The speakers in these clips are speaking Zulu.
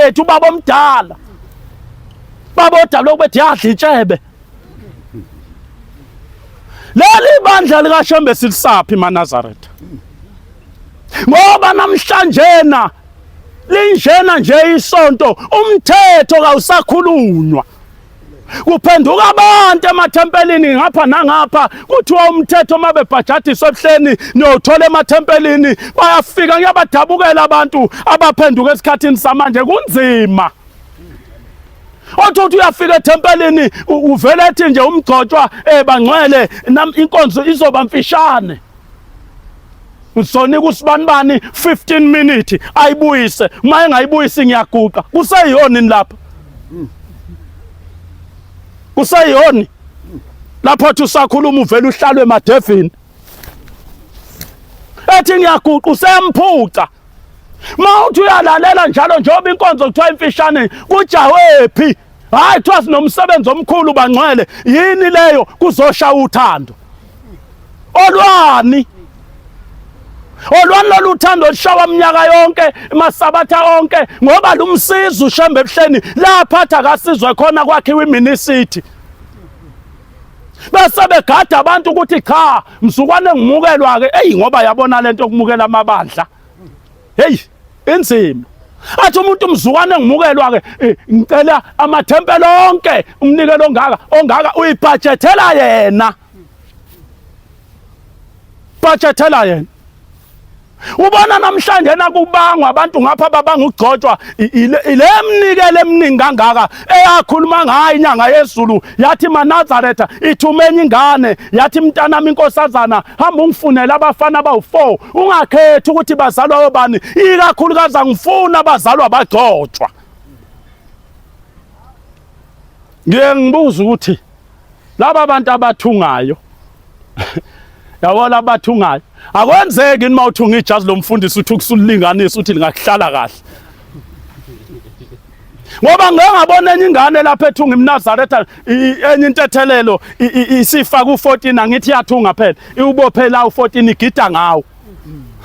ethu ubaba omdala. Baba odala okubethi yadla itshebe. Leli bandla likaShembe silisaphi maNazaretha? Ngoba namhlanje na linjena nje isonto umthetho kawusakhulunywa. Kuphenduka abantu emathempelini ngapha nangapha kuthiwa umthetho uma bebhajadiswa ebuhleni niyothola emathempelini bayafika ngiyabadabukela abantu abaphenduka esikhathini samanje kunzima. Othi uthi uyafika ethempelini uvele ethi nje umgcotshwa bangcwele inkonzo izoba mfishane. Ngizonika usibanibani 15 minutes ayibuyise uma engayibuyisi ngiyaguqa kuseyiyoni lapha kuseyiyoni lapho uthi usakhuluma uvele uhlalwe emadevini ethi ngiyaguqa usemphuca uma uthi uyalalela njalo njengoba inkonzo kuthiwa imfishane kujahwephi hayi kuthiwa sinomsebenzi omkhulu bangcwele yini leyo kuzosha uthando olwani olwani lolu thando olushawa minyaka yonke masabatha onke ngoba lumsiza uShembe ebuhleni lapha athi akasizwe khona kwakhiwa iminicity bese begada abantu ukuthi cha mzukwane ngimukelwa ke eyi ngoba yabona lento yokumukela amabandla hey inzima athi umuntu mzukwane ngimukelwa ke ngicela amathempeli onke umnikelo ongaka ongaka uyibhajethela yena bhajethela yena ubona namhlanje nakubangwa abantu ngapha babanga ukugcotshwa ile mnikelo eminingi kangaka eyakhuluma ngayo inyanga yezulu yathi maNazaretha ithumenye ingane yathi mntanami inkosazana hamba ungifunele abafana abawu4 ungakhethi ukuthi bazalwa obani ikakhulukazi angifuna abazalwa bagcotshwa ngiye ngibuza ukuthi laba bantu abathungayo yabo labathungayo akwenzeki uma uthunga ijazi lomfundisi uthi ukusulinganisa uthi lingakuhlala kahle ngoba ngeke ngabona enye ingane lapha ethunga imNazaretha enye intethelelo isifaka u14 angithi iyathunga phela iwubophe la u14 igida ngawo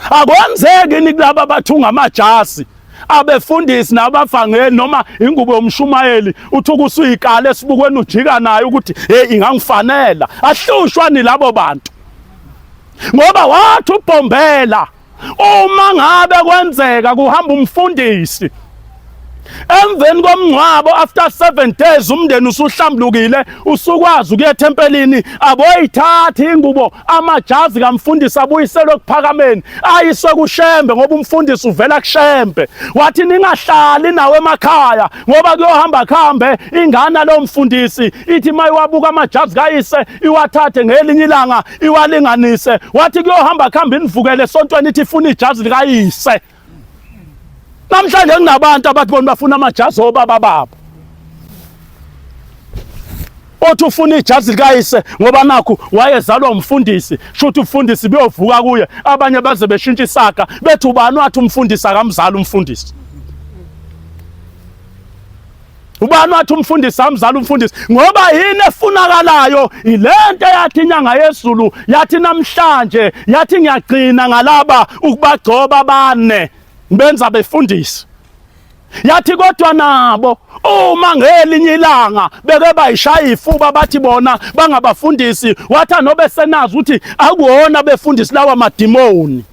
akwenzeki ni kulaba abathunga amajazi abefundisi nabavangeli noma ingubo yomshumayeli uthi ukusuyikala esibukweni ujika nayo ukuthi hey ingangifanela ahlushwa ni labo bantu ngoba wathi ubhombela uma ngabe kwenzeka kuhamba umfundisi emveni komngcwabo after 7 days umndeni usuhlambulukile usukwazi ukuya ethempelini aboyithatha ingubo amajazi kamfundisi abuyiselwe kuphakameni ayiswe kuShembe ngoba umfundisi uvela kuShembe wathi ningahlali nawe emakhaya ngoba kuyohamba kuhambe ingane lo mfundisi ithi mayiwabuka amajazi kayise iwathathe ngelinye ilanga iwalinganise wathi kuyohamba kuhambe inivukele esontweni ithi ifuna ijazi likayise namhlanje kunabantu abathi bona bafuna amajazi obaba babo othi ufuna ijazi likayise ngoba nakhu wayezalwa umfundisi shuthi umfundisi buyovuka kuye abanye baze beshintsha isaka bethi ubani wathi umfundisi akamzali umfundisi ubani wathi umfundisi amzali umfundisi ngoba yini efunakalayo ilento eyathi inyanga yezulu yathi namhlanje yathi ngiyagcina ngalaba ukubagcoba bane ngibenza befundisi yathi kodwa nabo uma ngelinye ilanga beke bayishaya ifuba bathi bona bangabafundisi wathi anobe senazi ukuthi akuwona befundisi lawa madimoni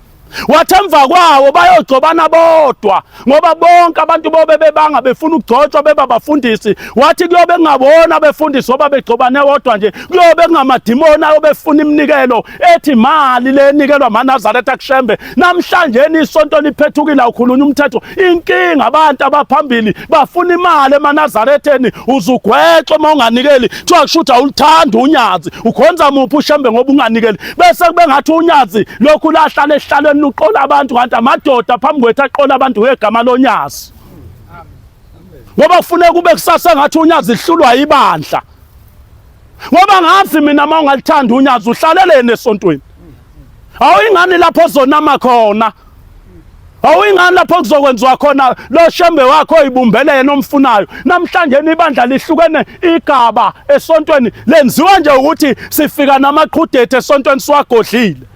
wathi emva kwawo bayogcobana bodwa ngoba bonke abantu bobe bebanga befuna ukugcotshwa beba bafundisi wathi kuyobe kungabona befundisi ngoba begcobane wodwa nje kuyobe kungamadimoni ayobefuna iminikelo ethi imali le enikelwa amaNazaretha kuShembe namhlanje isonto liphethukile awukhulunywa umthetho inkinga abantu abaphambili bafuna imali emaNazaretheni uzugwexwa uma unganikeli kuthiwa kusho ukuthi awuluthandi unyazi ukhonza muphi uShembe ngoba unganikeli bese kube ngathi unyazi lokhu lahlala ehlalweni luqola abantu kanti amadoda phambi kwethu aqola abantu ngegama lonyazi ngoba kufuneka kube kusasa ngathi unyazi lihlulwa ibandla ngoba ngazi mina uma ungalithandi unyazi uhlaleleni esontweni awuyingani lapho ozonama khona awuyingani lapho kuzokwenziwa khona lo shembe wakho oyibumbele yena omfunayo namhlanje ibandla lihlukene igaba esontweni lenziwa nje ukuthi sifika namaqhudethu esontweni siwagodlile.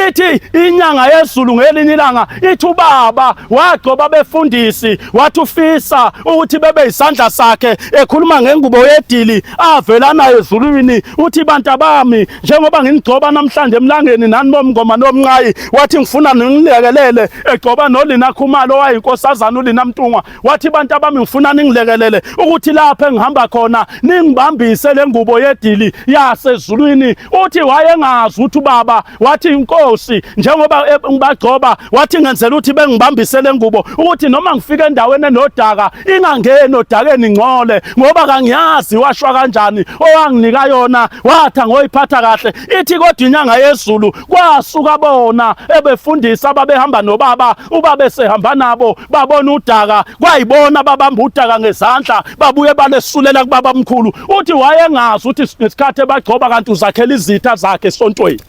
Ithi inyanga yezulu ngelinye ilanga ithi ubaba wagcoba abefundisi wathi ufisa ukuthi bebe isandla sakhe ekhuluma ngengubo yedili avela nayo ezulwini uthi bantu abami njengoba nginigcoba namhlanje emlangeni nani bomngoma nomnqayi wathi ngifuna ningilekelele egcoba nolina Khumalo owayinkosazana ulina Mtungwa wathi bantu abami ngifuna ningilekelele ukuthi lapha engihamba khona ningibambise le ngubo yedili yasezulwini uthi wayengazi ukuthi ubaba wathi inkosi njengoba ngibagcoba wathi ngenzela ukuthi bengibambise le ngubo ukuthi noma ngifika endaweni enodaka ingangeni odakeni ngcole ngoba kangiyazi washwa kanjani owanginika yona wathi ngoyiphatha kahle ithi kodwa inyanga yezulu kwasuka bona ebefundisa ababehamba nobaba ubaba esehamba nabo babona udaka kwayibona babamba udaka ngezandla babuye balesulela kubaba mkhulu uthi wayengazi ukuthi ngesikhathi ebagcoba kanti uzakhela izitha zakhe esontweni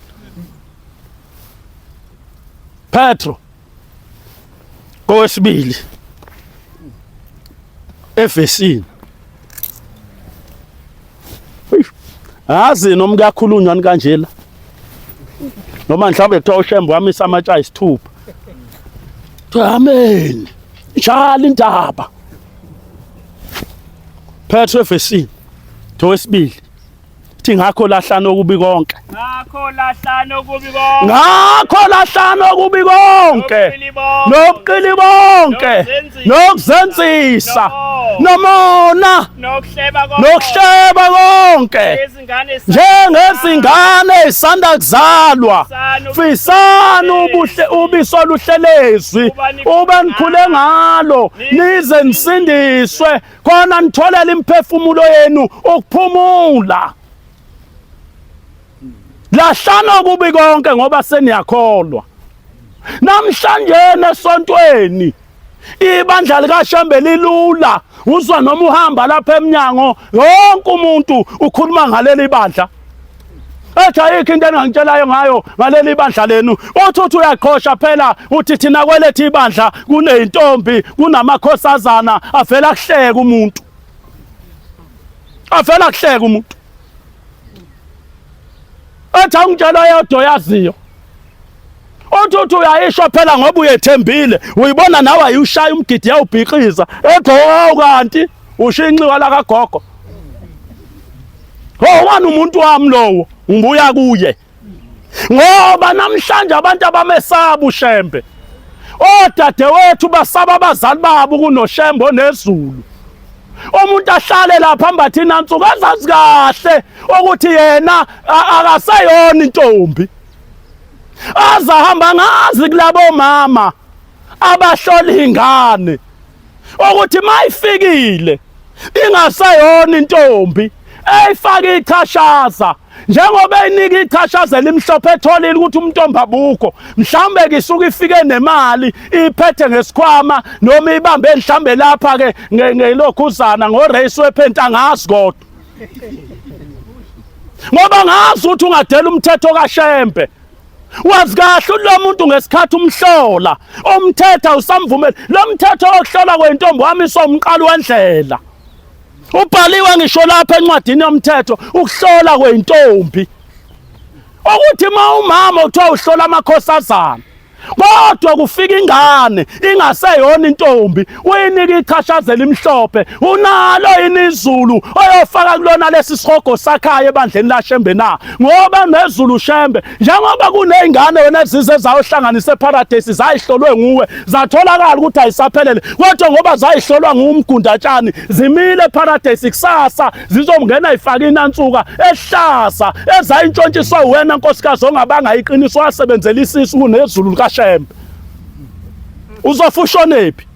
Petro kowesibili evesini Azi noma kuyakhulunywa ni kanje la. Noma mhlawumbe kuthiwa uShembe wamisa amatshe ayisithupha. Kuthiwa amen. Njalo indaba. Petro evesini thowesibili. Thi ngakho lahlani okubi konke. Ngakho lahlani okubi konke. Ngakho lahlani okubi konke. Nobuqili bonke. Nokuzenzisa. Nomona. Nokuhleba konke. Nokuhleba konke. Njengezingane ezisanda kuzalwa. Fisani ubuhle ubiso oluhlelezwi. Ube nikhule ngalo nize nisindiswe. Khona nitholele imiphefumulo yenu ukuphumula. Lahlana okubi konke ngoba seniyakholwa. Namhlanje esontweni ibandla likaShembe lilula uzwa noma uhamba lapha emnyango yonke umuntu ukhuluma ngaleli bandla ethi ayikho into engangitshelayo ngayo ngaleli bandla lenu uthi uthi uyaqhosha phela uthi thina kwelethu ibandla kuneyintombi kunamakhosazana avela kuhleka umuntu avela kuhleka umuntu ethi angitshela yodwa yaziyo uthi uthi uyayisho phela ngoba uyethembile uyibona nawe ayushaya umgidi yawubhixiza ethi oh kanti usho inxiwa lakagogo Oh wani umuntu wami lowo ngibuya kuye ngoba namhlanje abantu abamesaba uShembe odadewethu basaba abazali babo kunoShembe onezulu umuntu ahlale lapha ambathe inansuku azazi kahle ukuthi yena akaseyona intombi azahamba ngazi kulabo mama abahlola ingane ukuthi mayifikile ingaseyona intombi eyifaka ichashaza njengoba eyinika ichashaza elimhlophe etholile ukuthi umntombi abukho mhlawumbe ke isuke ifike nemali iphethe ngesikhwama noma ibambe mhlawumbe lapha ke ngelokhuzana ngorace wephenti angazi kodwa ngoba ngazi ukuthi ungadela umthetho kaShembe wazi kahle lo muntu ngesikhathi umhlola umthetho awusamvumeli lo mthetho wokuhlola kwentombi wamiswa umqalo wendlela ubhaliwe ngisho lapha encwadini yomthetho ukuhlola kwentombi ukuthi uma umama kuthiwa uhlola amakhosazana kodwa kufika ingane ingaseyona intombi uyinika ichashaza elimhlophe unalo yini izulu oyofaka kulona lesi sihogo sakhayo ebandleni laShembe na ngoba nezulu Shembe njengoba kuney'ngane wena ezize zayohlanganisa eparadesi zayihlolwe nguwe zatholakala ukuthi ayisaphelele kodwa ngoba zayihlolwa ngumgundatshani zimile eparadesi kusasa zizongena ifake inansuka ehlaza ezayintshontshiswa wena nkosikazi ongabanga iqiniso wasebenzela isisu kunezulu likaShembe uzofa ushonephi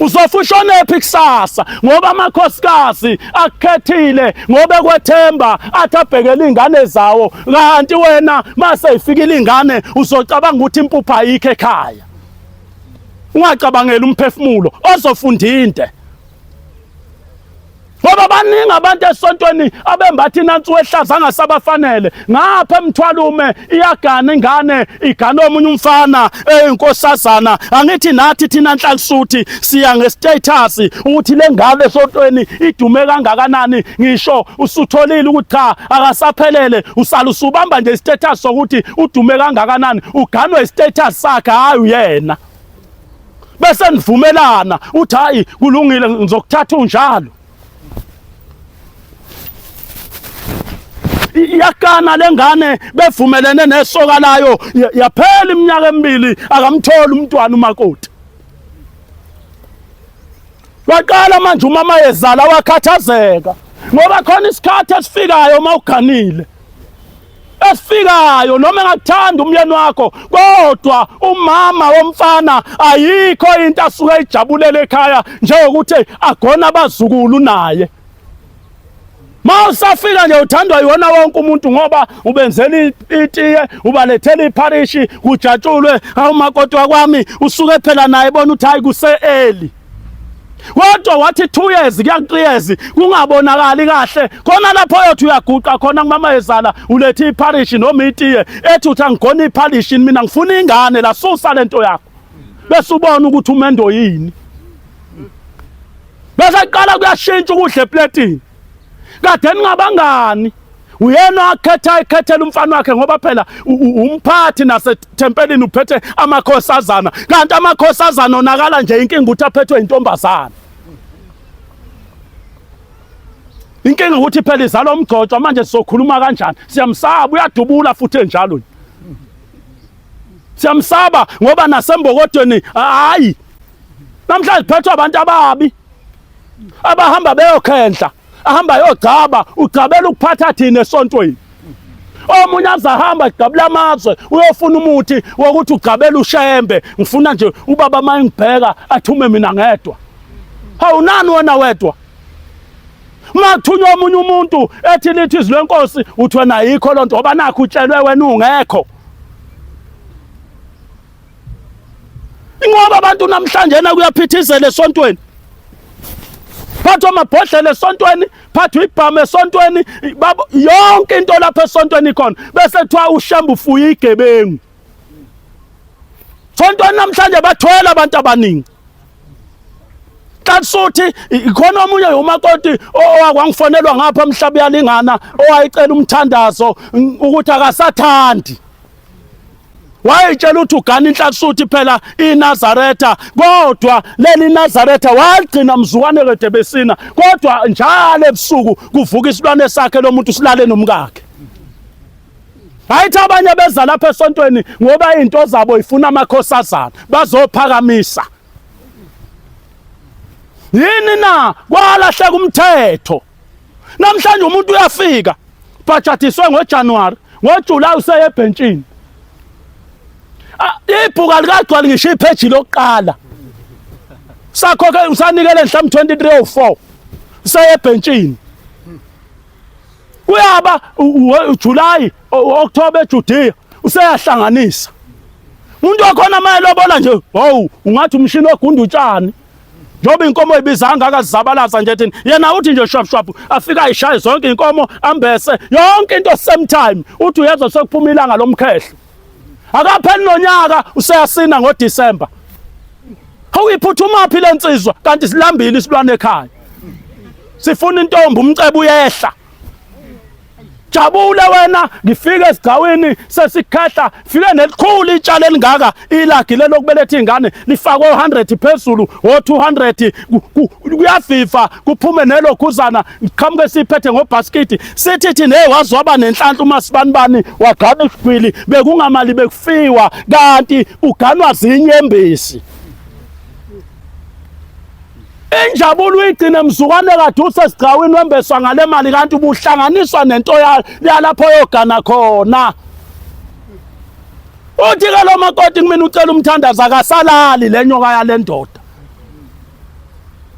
uzofa ushonephi kusasa ngoba amakhosikazi akukhethile ngoba ekwethemba athi abhekele iy'ngane zawo kanti wena mase ifikile ingane uzocabanga ukuthi impuphu ayikho ekhaya ungacabangeli umphefumulo ozofunda inte. Ngoba baningi abantu esontweni abembatha inansi wehlaza angasabafanele. Ngapha emthwalume iyagana ingane igana omunye umfana eyinkosazana. Angithi nathi thina nhlalisuthi siya ngestatus ukuthi le ngane esontweni idume kangakanani ngisho usutholile ukuthi cha akasaphelele usala usubamba nje istatus sokuthi udume kangakanani uganwe istatus sakhe hayi uyena. Bese nivumelana uthi hayi kulungile ngizokuthatha unjalo. Iyakana lengane bevumelene nesoka layo yaphela iminyaka emibili akamtholi umntwana umakoti. Waqala manje umama yezala wakhathazeka ngoba khona isikhathi esifikayo uma uganile esifikayo noma engakuthanda umyeni wakho kodwa umama womfana ayikho into asuke eyijabulela ekhaya njengokuthi agona abazukulu naye. Ma usafika nje uthandwa yiwona wonke umuntu ngoba ubenzela itiye ubalethela ipharishi kujatshulwe awumakoti wakwami usuke phela naye bona uthi hayi kuse-early. Kodwa wathi 2 years kuya 3 years kungabonakali kahle khona lapho uyothi uyaguqa khona kumama yezala ulethe ipharishi noma itiye ethi uthi angigona ipharishi mina ngifuna ingane la susa lento yakho bese ubona ukuthi umendo yini bese kuqala kuyashintsha ukudla epletini kade ningabangani uyena akhetha ekhethela umfana wakhe ngoba phela umphathi nasethempelini uphethe amakhosazana kanti amakhosazana onakala nje inkinga ukuthi aphethwe intombazana inkinga ukuthi phela izalo umgcotshwa manje sizokhuluma kanjani siyamsaba uyadubula futhi enjalo siyamsaba ngoba nasembokodweni hayi namhlanje phethwe abantu ababi abahamba beyokhendla ahamba yogcaba ugcabela ukuphatha thina esontweni omunye azahamba egabula amazwe uyofuna umuthi wokuthi ugcabela ushembe ngifuna nje ubaba mayengibheka athume mina ngedwa hawu nani wena wedwa Mathunywa omunye umuntu ethi lithi izwi lenkosi uthi wena ayikho lonto ngoba nakho utshelwe wena ungekho. Ingoba abantu namhlanje na kuyaphithizela esontweni. Phathwa amabhodlela esontweni, phathwa ibhamu esontweni, yonke into lapha esontweni ikhona. Bese kuthiwa ushembe ufuye igebengu. Sontweni namhlanje bathwele abantu abaningi. Kanti ikhona omunye umakoti owakwangifonelwa ngapha mhlaba uyalingana owayecela umthandazo ukuthi akasathandi. Wayetshela ukuthi ugana inhlansuthi phela iNazaretha kodwa leli Nazaretha waligcina mzukwane kade besina kodwa njalo ebusuku kuvuka isilwane sakhe lo muntu silale nomkakhe. Hayithi abanye beza lapha esontweni ngoba izinto zabo ifuna amakhosazana bazophakamisa. Yini na kwalahleka umthetho. Namhlanje umuntu uyafika bhajadiswe ngoJanuary, ngoJuly useye ebhentshini. Ibhuka likagcwali ngisho ipheji lokuqala. Sakhokhe usanikele mhlawumbe 2304 useye ebhentshini. Kuyaba uJuly, October eJudea useyahlanganisa. Umuntu wakhona mayelobola nje, hawu ungathi umshini ogunda utshani. Njengoba inkomo ibiza kangaka zizabalaza nje thina. Yena uthi nje shwap shwap afika ayishaye zonke inkomo ambese yonke into same time. Uthi uyezwa sekuphuma ilanga lomkhehlo. Akapheli nonyaka useyasina ngoDecember. Hawu iphuthuma phi lensizwa kanti silambile isilwane ekhaya. Sifuna intombi umcebo uyehla. Jabule wena ngifike esigcawini sesikhehla fike nelikhulu itshala elingaka ilagi lelokubeletha ingane lifakwe 100 phezulu o 200 kuyaviva kuphume nelokhuzana qhamuke siphethe ngobhasikidi sithi thina hey wazwaba nenhlanhla uma sibanibani wagaba isigwili bekungamali bekufiwa kanti uganwa zinyembezi. Injabulo uyigcine mzukwane kade usesigcawini wembeswa ngale mali kanti ubuhlanganiswa nento yalapho oyogana khona. Uthi ke lo makoti kumina ucela umthandazo akasalali le nyoka yale ndoda.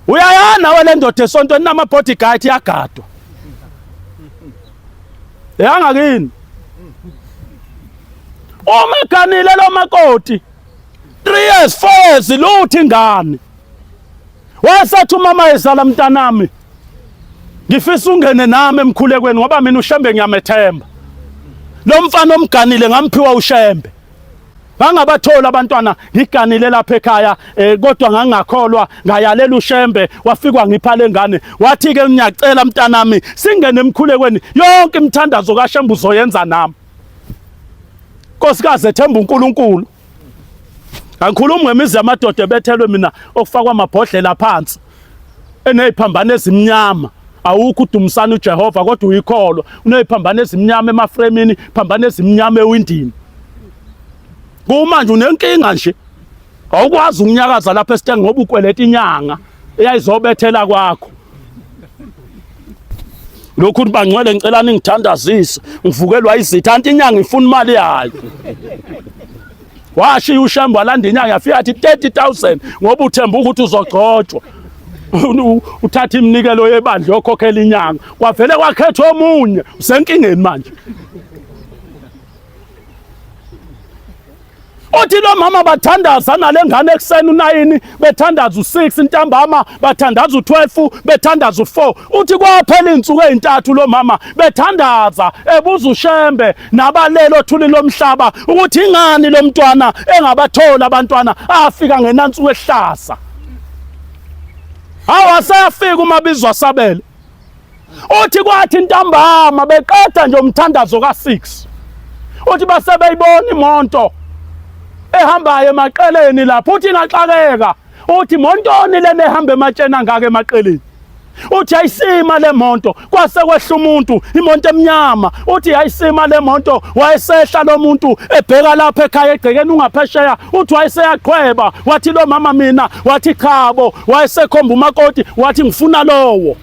Uyayana wena ndoda esontweni nama bodyguard iyagadwa. Yangakini. Uma eganile lo makoti 3 years 4 years lutho ingane. Wayesathi umama yezala mntanami. Ngifisa ungene nami emkhulekweni ngoba mina uShembe ngiyamethemba. Lo mfana omganile ngamphiwa uShembe. Ngangabathola abantwana ngiganile lapha ekhaya eh, kodwa ngangakholwa ngayalela uShembe wafikwa ngipha lengane wathi ke ngiyacela mntanami singene emkhulekweni yonke imithandazo kaShembe uzoyenza nami. Nkosikazi ethemba uNkulunkulu. Angikhulumi ngemizi yamadoda ebethelwe mina okufakwa amabhodlela phansi. Eneziphambano ezimnyama. Awukho udumisana uJehova kodwa uyikholwa. Uneziphambano ezimnyama emafremini, phambano ezimnyama ewindini. Kumanje unenkinga nje. Awukwazi ukunyakaza lapha esitenge ngoba ukweleta inyanga eyayizobethela kwakho. Lokhu uthi bangcwele ngicela ningithandazise ngivukelwa izitha anti inyanga ifuna imali yayo. Washiya uShembe walanda inyanga yafika athi 30000 ngoba uthemba ukuthi uzogcotshwa. Uthatha iminikelo yebandla yokhokhela inyanga kwavele kwakhethwa omunye usenkingeni manje. Uthi lo mama bathandaza nale ngane ekuseni u-9 bethandaza u-6 ntambama bathandaza u-12 bethandaza u-4 uthi kwaphela iy'nsuku ey'ntathu lo mama bethandaza ebuza uShembe nabalelo othuli lomhlaba ukuthi ingani lo mntwana engabatholi abantwana afika ngenansuku ehlaza. Hawu aseyafika umabizwa sabele. Uthi kwathi ntambama beqeda nje umthandazo ka-6 uthi base beyibona imonto ehambayo emaqeleni lapho uthi ngaxakeka uthi montoni lena ehamba ematsheni angaka emaqeleni uthi ayisima le monto kwase kwehla umuntu imonto emnyama uthi ayisima le monto wayesehla lo muntu ebheka lapha ekhaya egcekeni ungaphesheya uthi wayeseyaqhweba wathi lo mama mina wathi chabo wayesekhomba umakoti wathi ngifuna lowo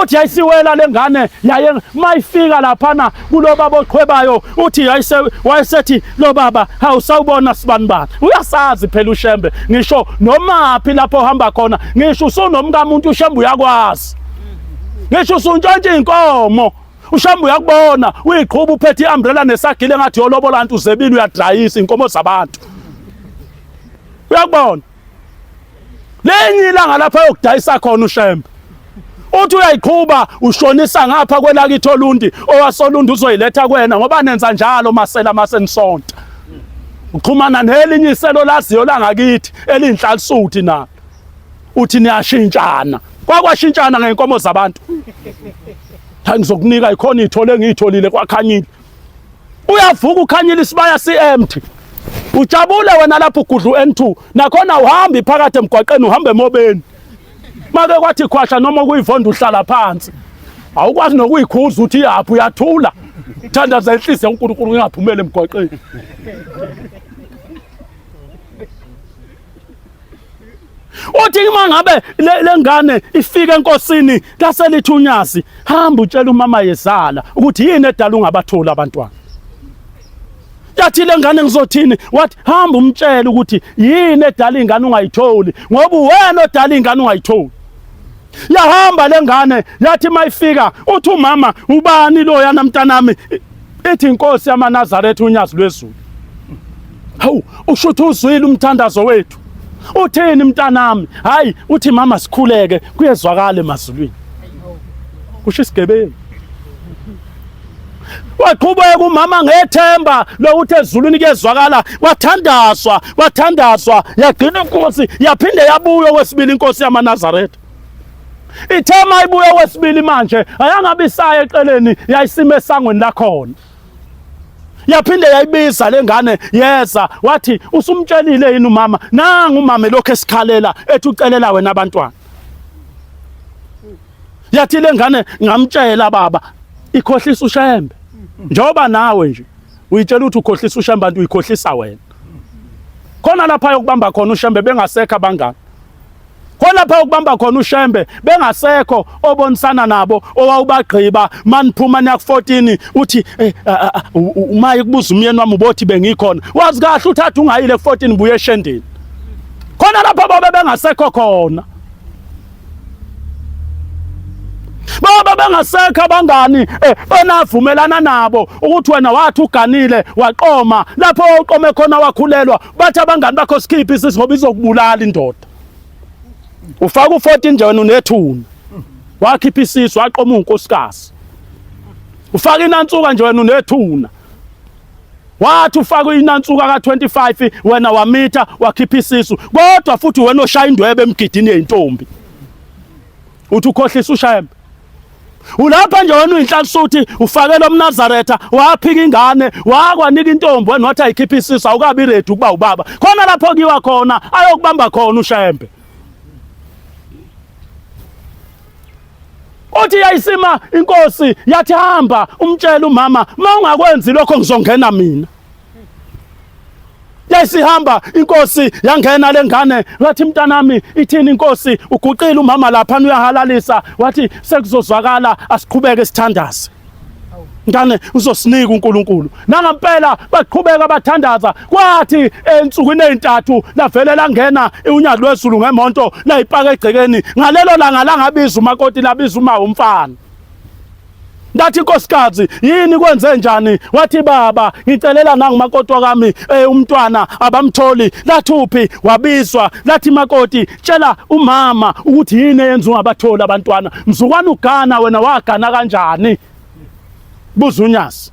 uthi yayisiwela lengane yaye mayifika laphana kulo baba oqhwebayo uthi yayise wayesethi lo baba hawu sawubona sibanibani uyasazi phela uShembe ngisho nomaphi lapho ohamba khona ngisho usunomkamuntu uShembe uyakwazi ngisho usuntshontsha inkomo uShembe uyakubona uyiqhuba uphethe iumbrella nesagile ngathi yolobola antu uzebile uyadrayisa inkomo zabantu uyakubona Lenye ilanga lapha yokudayisa khona uShembe. Uthi uyayiqhuba ushonisa ngapha kwelakithi olundi owaSolundi uzoyiletha kwena ngoba nenza njalo masela masenisonta. Uxhumana nelinye iselo laziyo langakithi elinhlalisuthi na. Uthi niyashintshana. Kwakwashintshana ngenkomo zabantu. Hayi ngizokunika ikhona ithole engiyitholile kwakhanyile. Uyavuka ukhanyile isibaya si empty. Ujabule wena lapho ugudla u-N2 nakhona uhambi phakathi emgwaqeni uhamba emobeni. Make kwathi khwasha noma kuyivonda uhlala phansi. Awukwazi nokuyikhuza uthi yaphi uyathula. Thandaza enhliziyo uNkulunkulu ngingaphumeli emgwaqeni. Uthi uma ngabe lengane ifika enkosini laselithi unyazi hamba utshela umama yezala ukuthi yini edala ungabatholi abantwana. Yathi lengane ngizothini wathi hamba umtshele ukuthi yini edala ingane ungayitholi ngoba uwena odala ingane ungayitholi. Yahamba lengane yathi mayifika uthi umama ubani loyana mntanami ithi inkosi yamaNazaretha unyazi lwezulu. Hawu usho ukuthi uzwile umthandazo wethu. Uthini mntanami? Hayi uthi mama sikhuleke kuyezwakala emazulwini. Kusho isigebengu. Waqhubeka umama ngethemba lokuthi ezulwini kuyezwakala wathandazwa wathandazwa yagcina inkosi yaphinde yabuya okwesibili inkosi yamaNazaretha. Ithe mayibuya okwesibili manje ayangabe isaya eqeleni yayisima esangweni lakhona. Yaphinde yayibiza lengane yeza wathi usumtshelile yini umama nangu umama lokho esikhalela ethi ucelela wena abantwana. Yathi lengane ngamtshela baba ikhohlisa uShembe. Njengoba nawe nje uyitshela ukuthi ukhohlisa uShembe anti uyikhohlisa wena. Khona lapha yokubamba khona uShembe bengasekho abangani. Khona lapha ukubamba khona uShembe bengasekho obonisana nabo owawubagqiba maniphuma niya ku-14 uthi eh, uma ikubuza umyeni wami ubothi bengikhona wazi kahle uthatha ungayile ku-14 buye eshendeni khona lapha babe bengasekho khona baba bengasekho abangani eh, onavumelana nabo ukuthi wena wathi uganile waqoma lapho wawuqome khona wakhulelwa bathi abangani bakho sikhiphe isisi ngoba izokubulala indoda ufaka u-14 nje wena unethuna. Wakhipha isisu waqoma unkosikazi. Ufaka inansuka nje wena unethuna. Wathi ufaka inansuka ka25 wena wamitha wakhipha isisu kodwa futhi wena oshaya indwebe emgidini yeintombi. Uthi ukhohlisa uShembe. Ulapha nje wena uyinhlansuthi ufakela umNazaretha waphika ingane wakwanika intombi wena wathi ayikhipha isisu awukabi ready ukuba ubaba. Khona lapho kiwa khona ayokubamba khona uShembe. Uthi yayisima inkosi yathi hamba umtshela umama mawungakwenzi lokho ngizongena mina. Yayisihamba inkosi yangena lengane wathi mntanami ithini inkosi uguqile umama lapha uyahalalisa wathi sekuzozwakala asiqhubeke sithandaze. Ngane uzosinika uNkulunkulu. Nangampela baqhubeka bathandaza kwathi ensukwini ezintathu lavele langena unyazi lwezulu ngemonto layipaka egcekeni ngalelo langa langabiza umakoti labiza uma umfana. Ndathi nkosikazi yini kwenze njani wathi baba ngicelela nangumakoti wakami umntwana abamtholi lathi uphi wabizwa lathi makoti tshela umama ukuthi yini eyenza ungabatholi abantwana mzukwana ugana wena wagana kanjani buza unyazi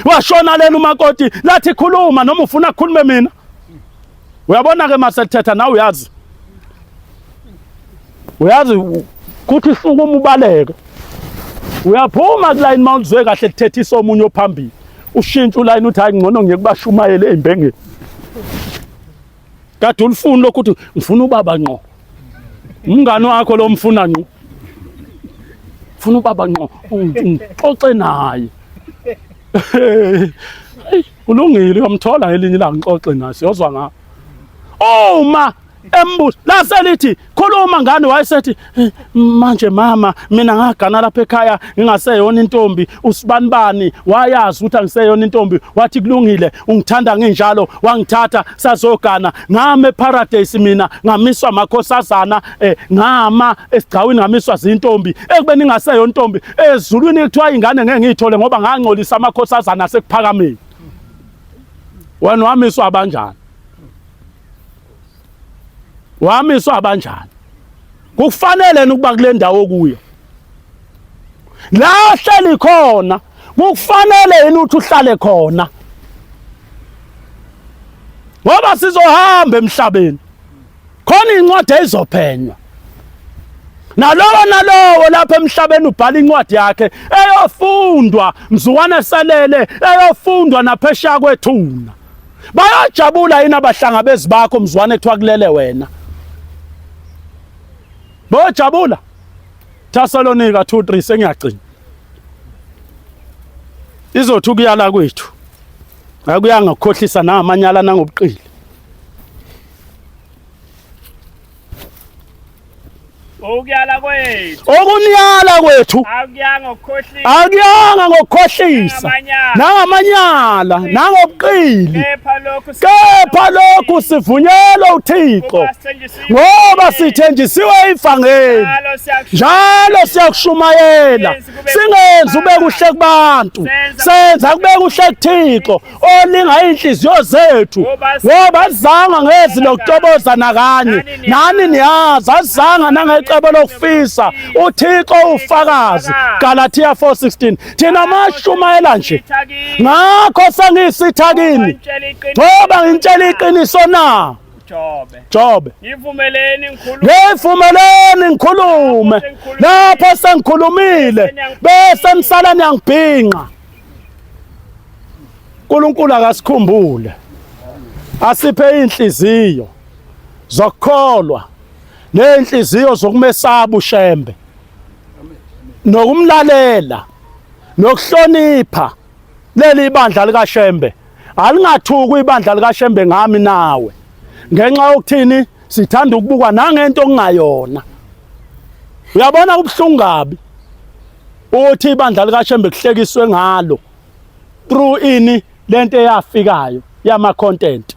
washona lena umakoti lathi khuluma noma ufuna kukhulume mina uyabona ke maselithetha nawe uyazi uyazi kuthi sukuma ubaleke uyaphuma kulayini uma ulizwe kahle lithethisa omunye ophambili ushintshe ulayini uthi hayi ngcono ngiye kubashumayele ey'mbengeni kade ulifuni lokhu uthi ngifuna ubaba ngqo umngani wakho lo mfuna ngqo funa ubaba ngqo ngixoxe naye kulungile uyomthola ngelinye ilanga ngixoxe naye siyozwa ngapho uma embuzo laselithi khuluma ngane wayesethi eh, manje mama mina ngagana lapha ekhaya ngingaseyona intombi usibanibani wayazi ukuthi angiseyona intombi wathi kulungile ungithanda nginjalo wangithatha sazogana ngama eparadise mina ngamiswa amakhosazana eh, ngama esigcawini ngamiswa zintombi ekubeni ngingaseyona intombi ezulwini kuthiwa ingane ngeke ngiyithole ngoba ngangcolisa amakhosazana asekuphakameni wena wamiswa abanjani wamiswa abanjani kufanele ukuba kule ndawo okuyo la ohleli khona kukufanele yini ukuthi uhlale khona ngoba sizohamba emhlabeni khona incwadi eyizophenywa nalowo nalowo lapha emhlabeni ubhala incwadi yakhe eyofundwa mzukwana selele eyofundwa naphesheya kwethuna bayajabula yini abahlangabezi bakho mzwane kuthiwa kulele wena bayajabula Thessalonika 2:3 sengiyagcina izothi ukuyala kwethu akuyanga ukukhohlisa nangamanyala nangobuqili Ukuyala kwethu. Okuniyala kwethu. Akuyanga ngokukhohlisa. Akuyanga ngokukhohlisa. Nangamanyala, nangobuqili. Kepha lokhu Kepha lokhu sivunyelwe uThixo. Ngoba sithenjisiwe ivangeli. Njalo siyakushumayela. Singenzi ube kuhle kubantu. Senza kube kuhle kuThixo. olinga inhliziyo zethu ngoba azizanga ngezi lokutoboza nakanye nani niyazi azizanga nangecebo lokufisa uThixo ufakazi Galatia 4:16 thina mashumayela nje ngakho sengisitha kini ngoba ngintshela iqiniso na Jobe. Jobe. Ngivumeleni ngikhulume. Ngivumeleni ngikhulume. Lapho sengikhulumile bese nisala niyangibhinqa. uNkulunkulu akasikhumbule asiphe inhliziyo zokukholwa nezinhliziyo zokumesaba uShembe nokumlalela nokuhlonipha leli ibandla likaShembe alingathuki ibandla likaShembe ngami nawe ngenxa yokuthini sithanda ukubukwa nangento okungayona uyabona kubuhlungu kabi uthi ibandla likaShembe kuhlekiswe ngalo through ini lento eyafikayo yama content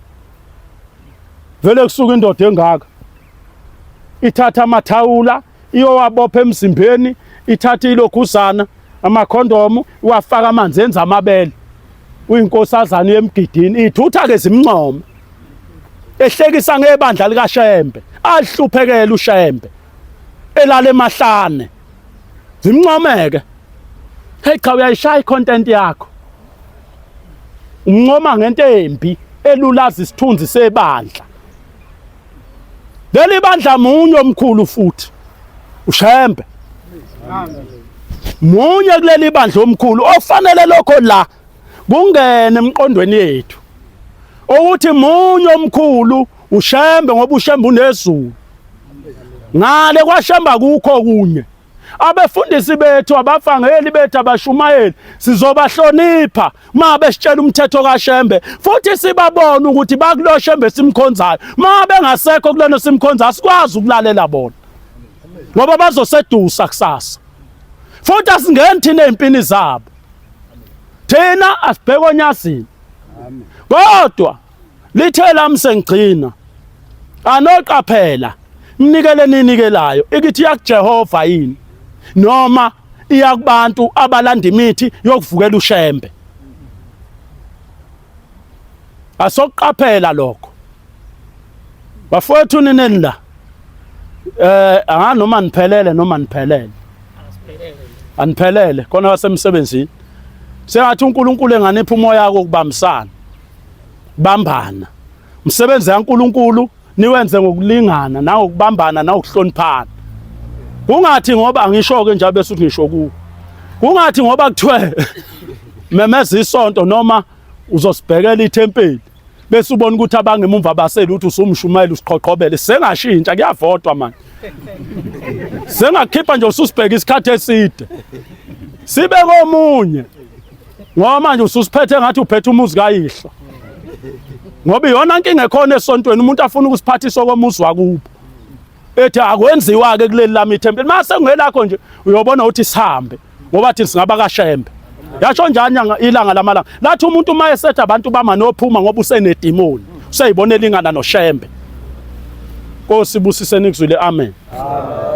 vele kusuka indoda engaka ithatha amathawula iyowabopha emzimbeni ithatha ilokhuzana amakhondomu iwafaka amanzi enza amabele uyinkosazana yemgidini ithutha ke zimncome ehlekisa ngebandla likaShembe ahluphekela uShembe. Elale emahlane. Zimncomeke. Hey cha, uyayishaya icontent yakho. Umncoma ngento embi elulaza isithunzi sebandla. Leli bandla munye omkhulu futhi uShembe. Munye kuleli bandla omkhulu ofanele lokho la kungene emqondweni yethu. Ukuthi munye omkhulu uShembe, ngoba uShembe unezulu. Ngale kwaShembe akukho kunye. Abefundisi bethu, abafangeli bethu, abashumayeli sizobahlonipha ma besitshela umthetho kaShembe, futhi sibabona ukuthi bakulo Shembe simkhonzayo. Ma bengasekho kulona simkhonzayo, asikwazi ukulalela bona ngoba bazosedusa kusasa. Futhi asingeni thina ezimpini zabo, thina asibheke onyazini. Kodwa lithe lami sengigcina anoqaphela mnikele ninikelayo ikithi yakuJehova yini noma iya kubantu abalanda imithi yokuvukela uShembe. Asokuqaphela lokho bafowethu, nineni la anga noma niphelele noma niphelele aniphelele khona wasemsebenzini. Sengathi uNkulunkulu enganipha umoya wokubambisana, bambana umsebenzi kaNkulunkulu, niwenze ngokulingana nangokubambana nangokuhloniphana. Kungathi ngoba angisho ke nje bese uthi ngisho kuwo, kungathi ngoba kuthiwe memeza isonto noma uzosibhekela ithempeli, bese ubona ukuthi abangemumva basele ukuthi usumshumayela usiqhoqhobele. Sengashintsha, kuyavotwa manje, sengakhipha nje ususibheka isikhathi eside sibe komunye, ngoba manje ususiphethe ngathi uphethe umuzi kayihlo. Ngoba iyona nkinga ekhona esontweni, umuntu afuna ukusiphathisa okomuzi wakubo, ethi akwenziwa ke kuleli lami ithempeli. Mase kungelakho nje uyobona ukuthi sihambe, ngoba thina singaba kaShembe. Yasho njani ilanga lamalanga lathi umuntu uma esethi abantu bama nophuma ngoba usenedimoni, useyibona elingana noShembe. Nkosi busiseni kuzwile, amen. Amen.